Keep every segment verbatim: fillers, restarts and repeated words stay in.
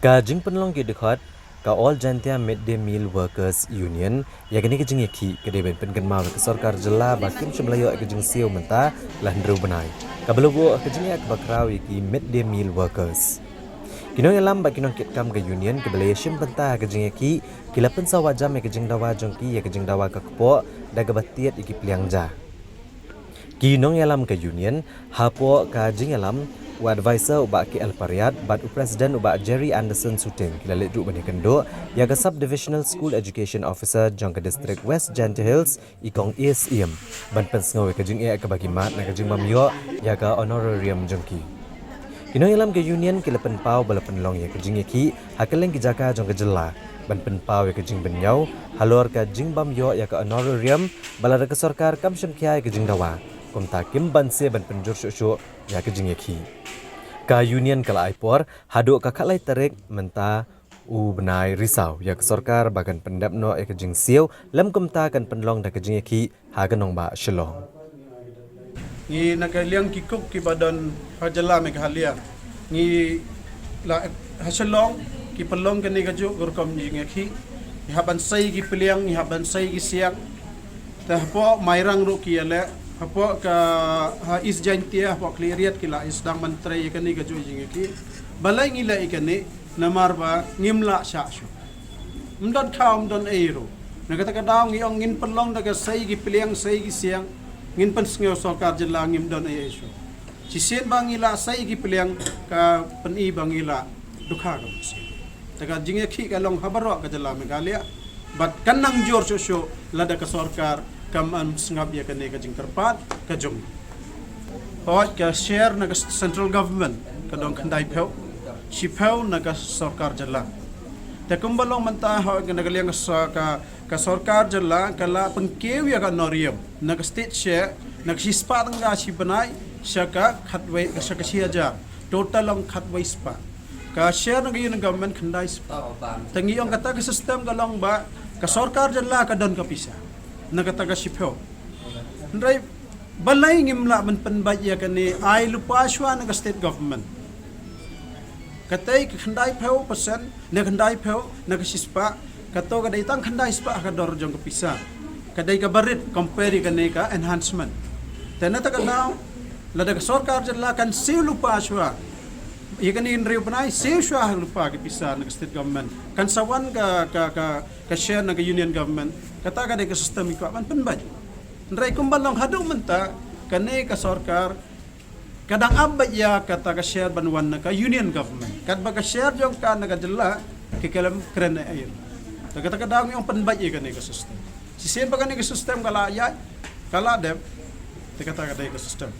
Ka jingpynlong ki dkhot ka All Jaintia Mid Day Meal Workers Union ïa kane ka jingïakhih ka dei ban pynkynmaw ïa ka sorkar jylla ba kim shym la ïoh ïa ka jingsiew mynta la hynriew bnai, kaba la buh ha ka jingeh kaba khraw ïa ki Mid Day Meal Workers. Ki nongïalam bad ki nongkitkam ka union kiba la ïashim bynta ha ka jingïakhih ki la pynsawa jam ïa ka jingdawa jong ki ïa ka jingdawa ka kpoh da kaba tied ïa ki pliang ja. Ki nongïalam ka union hapoh ka jingïalam, u advisor u Bah K L Pariat bad u president u Bah Jerry Anderson Suting ki la leit ruh ban ïakynduh ïa ka Sub Divisional School Education Officer jong ka District West Jaintia Hills, i Kong A S M, ban pynsngew ïa ka jingeh kaba ki mad na ka jingbym ïoh ïa ka honorarium jong ki. Ki nongïalam ka union ki la pynpaw ba la pynlong ïa ka jingïakhih ha kylleng ki jaka jong ka jylla ban pynpaw ïa ka jingbynñiaw halor ka jingbym ïoh ïa ka honorarium, ba lada ka sorkar kam shim khia ïa ka jingdawa, kumta kim banse ban pynjur shuh shuh ïa ka jingïakhih. Ka union ka la ai por haduh ka khatlai tarik mynta u bnai Risaw ïa ka sorkar ba kan pyndep noh ïa ka jingsiew, lym kumta kan pynlong da ka jingïakhih ha ka nongbah Shillong. Ngi na ka liang ki cook kiba don ha jylla Meghalaya, ngi la ha Shillong ki pynlong kane kajuh ka rukom jingïakhih. Ngi hap ban sei ki pliang, ngi hap ban sei ki siang. Te hapoh Mairang ruh ki ïaleh, hapoh ka, ha East Jaintia, hapoh Khliehriat ki la ïa sdang ban trei ïa kane kajuh jingïakhih. Balei ngi leh ïa kane? Namar ba ngim lah shah shuh. Ym don khaw, ym don ei ruh. Na kata ka daw ngi ong ngin pynlong da ka sei ki pliang, sei ki siang, ngin pynsngew sorkar jylla, ngim don ei ei shuh. Shisien ba ngi lah sei ki pliang ka pyni ba ngi lah dukha ka mynsiem. Te ka jingïakhih ka long ha baroh ka jylla Meghalaya. Bad kan nang jur shuh shuh lada ka sorkar kam sngap ïa kane ka jingkyrpad ka jong. Hooid, ka share na ka central government ka don khyndai phew, shiphew na ka sorkar jylla. Te kumba long mynta, hooid, na ka liang ka so-, ka, ka sorkar jylla ka la pynkiew ïa ka honorarium na ka state share na ka shispah tyngka shi bnai sha ka khatwei, sha ka shi hajar. Total long khatwei spah. Ka share na ka union government khyndai spah. Te ngi ong kata ka system ka long ba ka sorkar jylla ka don ka pisa na kata ka shiphew. Hynrei balei ngim lah ban pynbeit ïa kane, ai lypa shuwa na ka state government? Katei ka khyndai phew percent, na khyndai phew na ka shispah, kato ka dei tang khyndai spah ka dor jong ka pisa. Ka dei kaba rit compare ïa kane ka enhancement. Te na kata ka daw, lada ka sorkar jylla kan siew lypa shuwa ïa kane hynriew bnai, siew shuwa lypa ka pisa na ka state government, kan sa wan ka, ka, ka, ka share na ka union government. Kata ka dei ka system ngi kwah ban pynbeit. Hynrei kumba long haduh mynta, kane ka sorkar ka dang ap beit ïa kata ka share ban wan na ka union government. Katba ka share jong ka na ka jylla ka khlem kren ei ei. Te kata ka daw ngi ong pynbeit ïa kane ka system. Shisien ba kane ka system ka la ïaid, ka la dep, te kata ka dei ka system.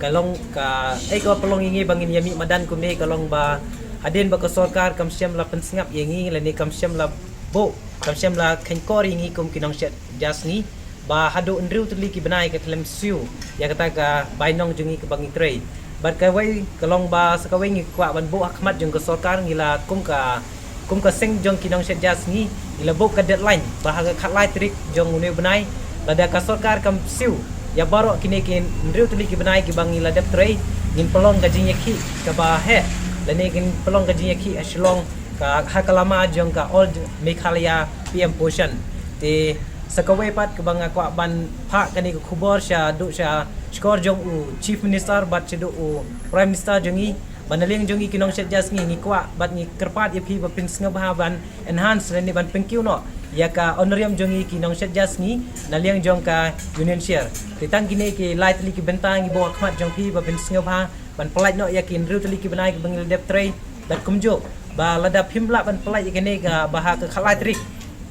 Ka long kaei kaba pynlong ïa ngi ba ngin ïa mih madan kumne ka long ba hadien ba ka sorkar kam shym la pynsngap ïa ngi lane kam shym la buh, kam shym la khein kor ïa ngi kum ki nongshet ja sngi, ba haduh hynriew tylli ki bnai ka khlem siew ïa kata ka bainong jong ngi kaba ngi trei. Bad kawei ka long ba sa kawei ngi kwah ban buh ha khmat jong ka sorkar, ngi la kum ka, kum ka seng jong ki nongshet ja sngi, ngi la buh ka deadline ba ha ka khatlai tarik jong une u bnai, lada ka sorkar kam siew ïa baroh kine ki hynriew tylli ki bnai kiba ngi la dep trei, ngin pynlong ka jingïakhih kaba heh lane ngin pynlong ka jingïakhih ha Shillong, ka ha ka lama jong ka All Meghalaya P M Poshan. Te sa kawei pat kaba nga kwah ban phah kane ka khubor shaduh sha shkor jong u Chief Minister bad shaduh u Prime Minister jong ngi, ba na liang jong ngi ki nongshet ja sngi ngi kwah bad ngi kyrpad ïa phi ba phin sngewbha ban enhance lane ban pynkiew noh ïa ka honorarium jong ngi ki nongshet ja sngi na liang jong ka union share. Te tang kine ki lai tylli ki bynta ngi buh ha khmat jong phi ba phin sngewbha ban pynlait noh ïa ki hynriew tylli ki bnai kiba ngi la dep trei. Bad kumjuh ba lada phim lah ban pynlait ïa kane kaba ha ka khatlai tarik,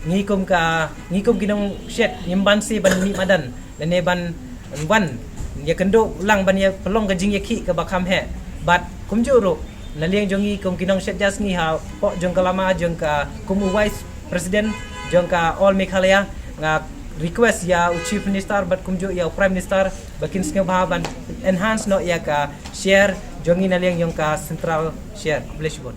ngi kum ka, ngi kum ki nongshet ngim banse ban mih madan lane ban wan ïakynduh lang ban ïa pynlong ka jingïakhih kaba kham heh. Bad kumjuh ruh na liang jong ngi kum ki nongshet ja sngi hapoh jong ka lama jong ka kum u Vice President jong ka All Meghalaya, nga request ïa u Chief Minister bad kumjuh ïa u Prime Minister ba kin sngewbha ban enhance noh ïa ka share jong ngi na liang jong ka central share. Khublei shibun.